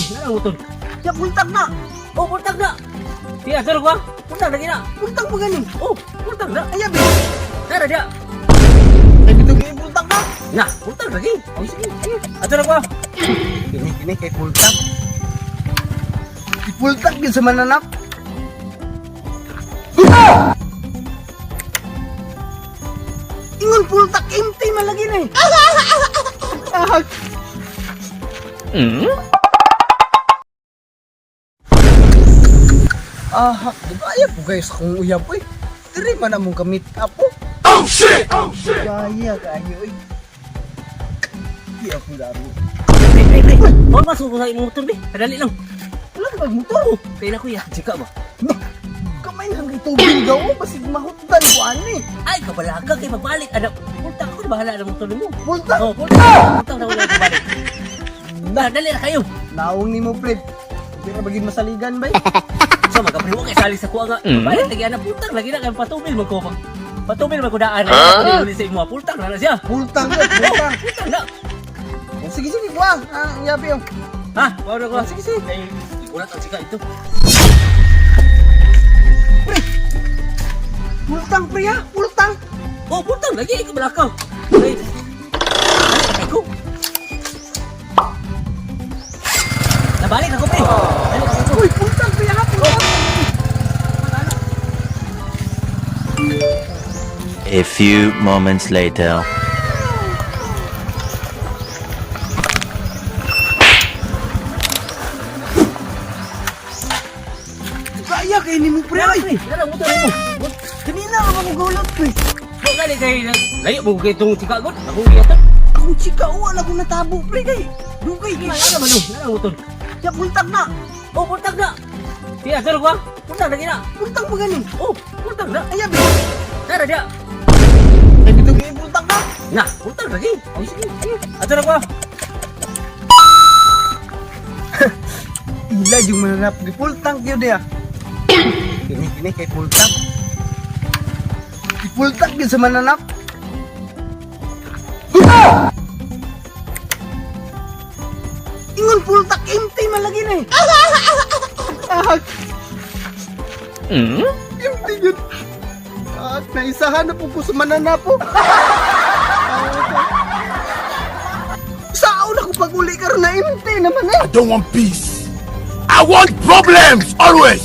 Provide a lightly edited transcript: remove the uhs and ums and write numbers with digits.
Nga motor. Ya, pultang na. Oh, pultang na. Di asar ko. Pultang lagi na. Pultang pa gani. Oh, pultang na. Ay, abi. Tara dia. Ay, bitong kay pultang na. Na, pultang lagi. Oh, sige, sige. Asar ko. Kini, kini kay pultang. Pultang yun sa mananap. Ingon pultak empty man lagi na eh. Ah, gaya po guys kung uyab oy. Diri man among kamit apo. Oh shit! Oh shit! Gaya kayo oy. Di ako laro. Pre, pre, pre. Oh, masuk ko sa imong motor, be. Kadali lang. Wala ka motor. Oh, kay na kuya. Chika ba? Kamay na kay tubig gaw basig mahutdan ko ani. Ay, kabalaga kay pagbalik. Anak, pultang ako na bahala ng motor nimo. Pultak. Oh, pultang. Pultang na wala pagbalik. Na, dali na kayo. Naong nimo pre. Di ra bagid masaligan bay. So, magkapriwa kay sali sa kuha nga. Pagbalik lagi anak, pultang lagi na kay patubil man ko. Patubil man ko daan. Huh? Sa imo, pultang na na siya. Pultang ko, pultang. Pultang na. Oh, sige sige kuha. Ah, yabi oh. Ha? Wala na ko. Sige sige. Ay, igulat ang sika ito. Pre. Pultang pre ha, pultang. Oh, pultang lagi ikaw balakaw. Ay, dali na ko. Nabalik ako, pre. Dali na ko. Uy, pultang pre ha, pultang. A few moments later. Gaya kay nimo pre Pre, oy. pre, dala motor mo. Kanina ra ko gulot pre. Mo gani kay layo mo kay itong sika god. Ako giyatan. Akong chika wala ko natabo pre kay. Dugay kay. Wala man wala motor. Ya pultang na. Oh, pultang na. Di asar ko. Pultang lagi na. Pultang pa gani. Oh, pultang na. Ay, abi. Tara dia. Ay, bitong kay pultang na. Na, pultang lagi. Oh, sige sige. Asar ko. Ila yung mananap. Gipultang yun diya. Kini kini kay pultang. Gipultang yun sa mananap. Ingon pultak empty man lagi na eh. Empty yun. At naisahan na po ko sa mananap po. Sao na ko pag uli karon na empty naman eh. I don't want peace. I want problems always.